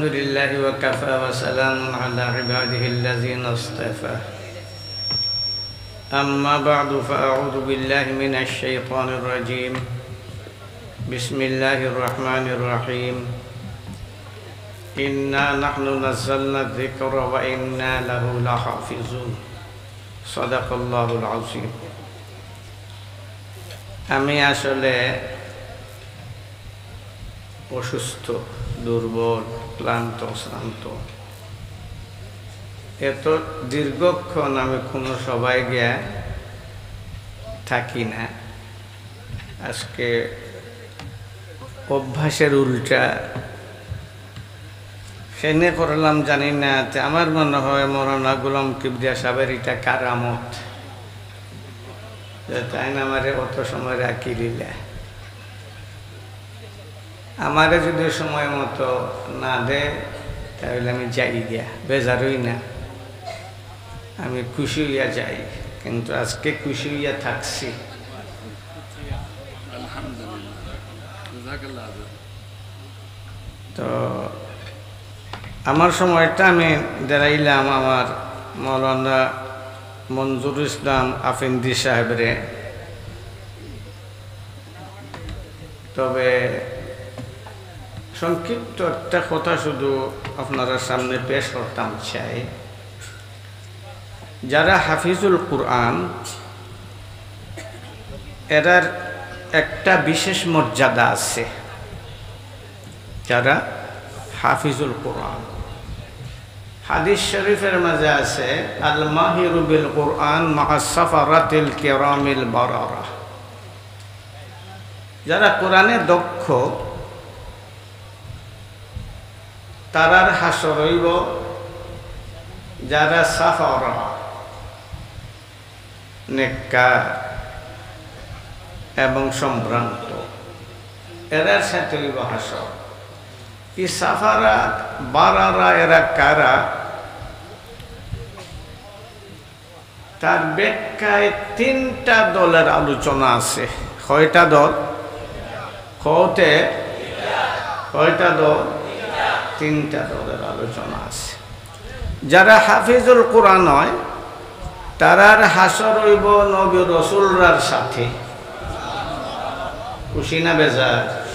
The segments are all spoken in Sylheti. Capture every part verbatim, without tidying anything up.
الحمد لله وكفى وسلام على عباده الذين اصطفى. أما بعد، فأعوذ بالله من الشيطان الرجيم. بسم الله الرحمن الرحيم. إنا نحن نزلنا الذكر وإنا له لحافظون. صدق الله العظيم. আমি আসলে অসুস্থ, দুর্বল, ক্লান্ত, শ্রান্ত। এত দীর্ঘক্ষণ আমি কোনো সভায় গিয়া থাকি না। আজকে অভ্যাসের উল্টা কেনে করলাম জানি না। তে আমার মনে হয় মৌলানা গোলাম কিবরিয়া সাহেবের এটা কারামত, যে তাইন আমারে অত সময় রাখি দিলা। আমারে যদি সময় মতো না দেয়, তাহলে আমি যাই গিয়া, বেজার অই না, আমি খুশি অইয়া যাই। কিন্তু আজকে খুশি অইয়া থাকছি। আলহামদুলিল্লাহ। জাযাকাল্লাহ খায়রান। তো আমার সময়টা আমি দিলাইলাম আমার মৌলানা মঞ্জুরুল ইসলাম আফিন্দি সাহেবরে। তবে সংক্ষিপ্ত একটা কথা শুধু আপনারার সামনে পেশ করতাম চাই। যারা হাফিজুল কোরআন, এরার একটা বিশেষ মর্যাদা আছে। যারা হাফিজুল কোরআন, হাদিস শরীফের মাঝে আছে, "আল মাহিরু বিল কোরআন মা'আস সাফারাতিল কিরামিল বারারা।" যারা কোরআনে দক্ষ, তারার হাশর অইবো যারা সাফারা, নেককার এবং সম্ভ্রান্ত, এরার সাথে অইবো হাশর। এই সাফারা, বারারা এরা কারা? তার ব্যাখ্যায় তিনটা দলের আলোচনা আছে। কয়টা দল? কওতে কয়টা দল? তিনটা দলের আলোচনা আছে। যারা হাফিজুল কোরআন অয়, তারার হাশর অইবো নবী রসুলরার সাথে। খুশি না বেজার?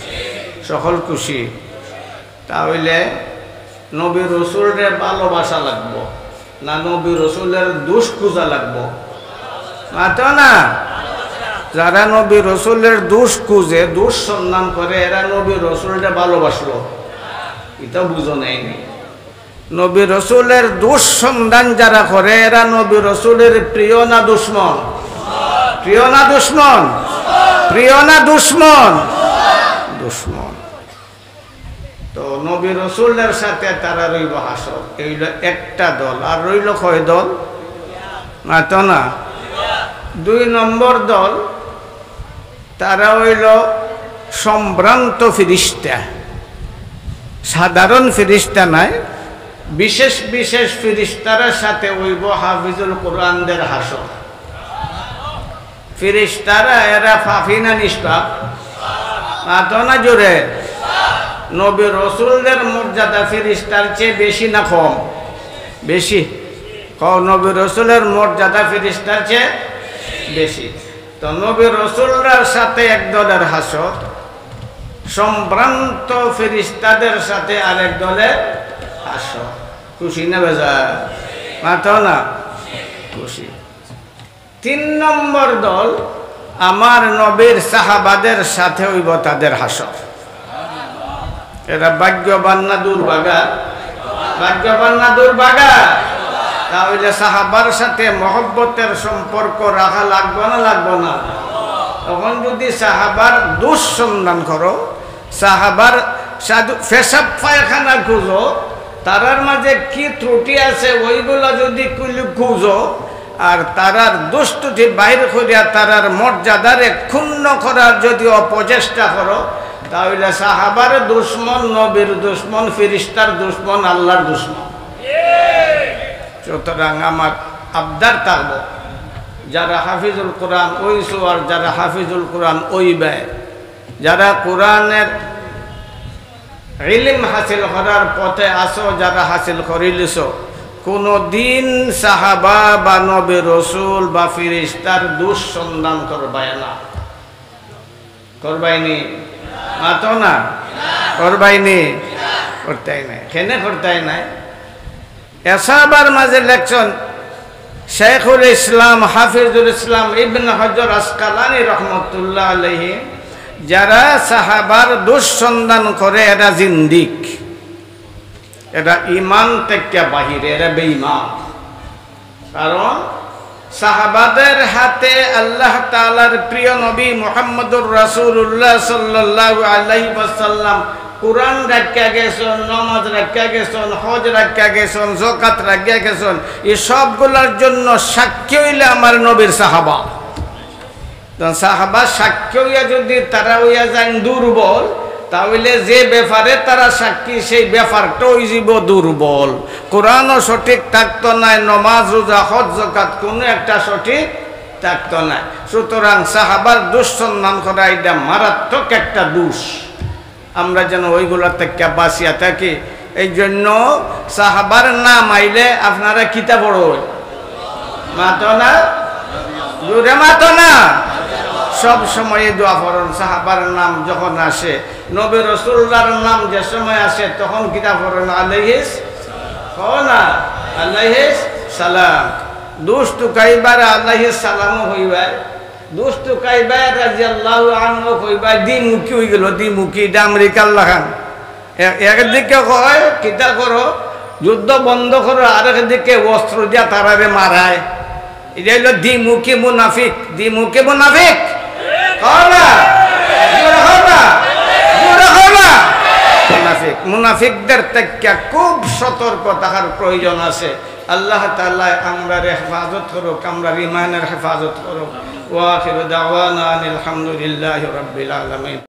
সকল খুশি। তা অইলে নবী রসুলরে ভালোবাসা লাগবো না নবী রসুলের দোষ খুঁজা লাগবো? মাতো না। যারা নবী রসুলের দোষ খুঁজে, দোষ সন্ধান করে, এরা নবী রসুলরে ভালোবাসলো? ইটা বুঝো নাই নি? নবী রসুলের দোষ সন্ধান যারা করে, এরা নবী রসুলের প্রিয় না দুশমন? প্রিয় না দুশমন? প্রিয় না দুশমন? দুশমন। তো নবী রসুলের সাথে তারার অইবো হাশর। এই অইলো একটা দল। আর রইলো কয় দল? মাতো না। দুই নম্বর দল, তারা অইলো সম্ভ্রান্ত ফিরিস্তা। সাধারণ ফিরিস্তা নায়, বিশেষ বিশেষ ফিরিস্তারার সাথে অইবো হাফিজুল কোরআনদের হাশর। ফিরিস্তারা এরা পাপী না নিষ্পাপ? মাতো না জোরে। নবী রসুলদের মর্যাদা ফিরিস্তার চেয়ে বেশি না কম? বেশি। কও, নবী রসুলের মর্যাদা ফিরিস্তার চেয়ে বেশি। তো নবী রসুলরার সাথে এক দলের হাশর, সম্ভ্রান্ত ফিরিস্তাদের সাথে আরেক দলের হাশর। খুশি না বেজার? মাতো না। খুশি। তিন নম্বর দল, আমার নবীর সাহাবাদের সাথে অইবো তাদের হাশর। এরা ভাগ্যবান না দুর্ভাগা? ভাগ্যবান না দুর্ভাগা? তা অইলে সাহাবার সাথে মহব্বতের সম্পর্ক রাখা লাগবো না লাগবো না? তখন যদি সাহাবার দোষ সন্ধান করো, সাহাবার সাধু-, পেশাব পায়খানা খুঁজো, তারার মাঝে কি ত্রুটি আছে, ওইগুলা যদি কুলি খুঁজো, আর তারার দুষ্কৃতি বাইর করিয়া তারার মর্যাদারে ক্ষুণ্ণ করার যদি অপচেষ্টা করো, তা অইলে সাহাবার দুশমন, নবীর দুশমন, ফিরিস্তার দুশমন, আল্লাহর দুশমন। সুতরাং আমার আবদার থাকবো, যারা হাফিজুল কোরআন অইছো আর যারা হাফিজুল কোরআন অইবায়, যারা কোরআনের ইলিম হাসিল করার পথে আছো, যারা হাসিল করিলিছো, কোনোদিন সাহাবা বা নবী রসুল বা ফিরিস্তার দুঃসন্ধান করবায় না। করবায়নি? মাতো না। করবায়নি? করতায় নায়। কেনে করতায় নায়? এসাবার মাঝে লেখছইন শেখুল ইসলাম হাফিজুল ইসলাম ইবনে হজর আসকালানি রহমতুল্লাহ আলাইহি, যারা সাহাবার দুঃসন্ধান করে এরা জিন্দিক, এরা ইমান থাকিয়া বাহিরে, এরা বেঈমান। কারণ সাহাবাদের হাতে আল্লাহ তাআলার প্রিয় নবী মুহাম্মদুর রাসূলুল্লাহ সাল্লাল্লাহু আলাইহি ওয়াসাল্লাম কোরআন রাখিয়া গেছইন, নমাজ রাখিয়া গেছইন, হজ রাখিয়া গেছইন, যাকাত রাখিয়া গেছইন। এই সবগুলার জন্য সাক্ষী অইলে আমার নবীর সাহাবা। তখন সাহাবা সাক্ষী অইয়া যদি তারা অইয়া যাইন দুর্বল, তাহলে যে ব্যাপারে তারা সাক্ষী, সেই ব্যাপারটা অইযিবো দুর্বল। কোরআনও সঠিক থাকতো নায়, নমাজ, রোজা, হজ, যাকাত কোনো একটা সঠিক থাকতো নায়। সুতরাং সাহাবার দুঃসন্ধান করা এটা মারাত্মক একটা দুষ। আমরা যেন ওইগুলা থাকিয়া বাঁচিয়া থাকি। এই জন্য সাহাবার নাম আইলে আপনারা কিতা পড়ইন? মাতো না? জোরে মাতো না? সব সময় দোয়া পড়ইন। সাহাবার নাম যখন আসে, নবী রসুলুল্লাহর নাম যে সময় আসে, তখন কিতা পড়ইন? আলাইহিস, কও না, আলাইহিস সালাম। দুষ তুকাইবার আলাইহিস সালামও কইবায়। দুষ তুকাইবায় রাদিয়াল্লাহু আনহু কইবায়, দ্বিমুখী অইগেলো, দ্বিমুখী, ইটা আমেরিকার লাখান। এ-, একদিকে কয়, "কিতা করো, যুদ্ধ বন্ধ করো", আরেকদিকে অস্ত্র দিয়া তারারে মারায়। ইটা অইলো দ্বিমুখী মুনাফিক, দ্বিমুখী মুনাফিক। কও না, জোরে কও না, জোরে কও না। মুনাফিক, মুনাফিকদের থাকিয়া খুব সতর্ক থাকার প্রয়োজন আছে। আল্লাহ তাআলা আমরারে হেফাজত করুক, আমরার ইমানের হেফাজত করুক। ওয়া আখিরু দাওয়ানা আনিল হামদুলিল্লাহি রাব্বিল আলামিন।